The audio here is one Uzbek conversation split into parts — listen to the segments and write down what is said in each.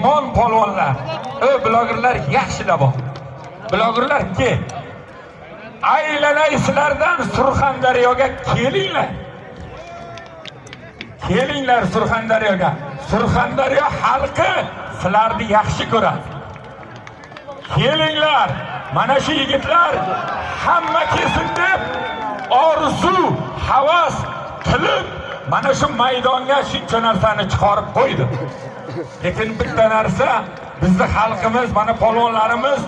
Mehmon polvonlar. Ey blogerlar, yaxshilab ol. Blogerlar, ke. Aylanay sizlardan, Surxondaryoga kelinglar. Kelinglar Surxondaryoga. Surxondaryo xalqi sizlarni yaxshi ko'radi. Kelinglar. Mana shu yigitlar hamma kelsin deb orzu, havas qilib mana shu maydonga shuncha narsani chiqarib qo'ydi. Lekin bitta narsa, bizni xalqimiz, mana polvonlarimiz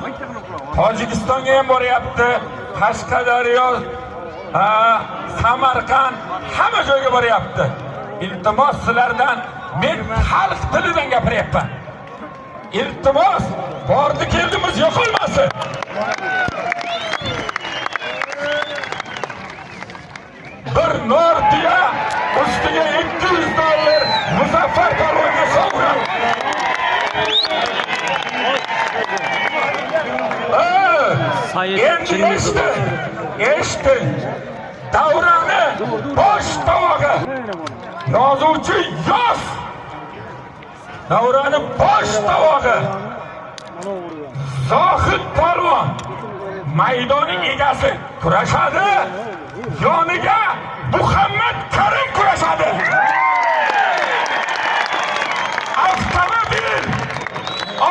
Tojikistonga ham boryapti, Qashqadaryo, Samarqand, hamma joyga boryapti. Iltimos sizlardan, men xalq tilidan gapiryapman. Iltimos, bordi keldimiz yo'qolmasin. Bir nor tuya ustiga $200 Muzaffar polvonga sovg'a. Sayit Endi Chingiz. Eshiting, eshiting. Davrani bosh tovog'i. Yozuvchi yoz. Davrani bosh tovog'i. Zohid polvon maydonning egasi kurashadi. Yoniga Muhammad Karim kurashadi. Avtomobil.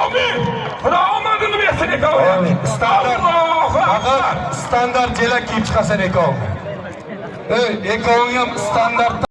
Amin. Xudo omadini bersin ikkovini. Amin. Standart. Allohu akbar. Faqat standart jelak kiyib chiqasan ikkoving. Ey, ikkoving ham standart.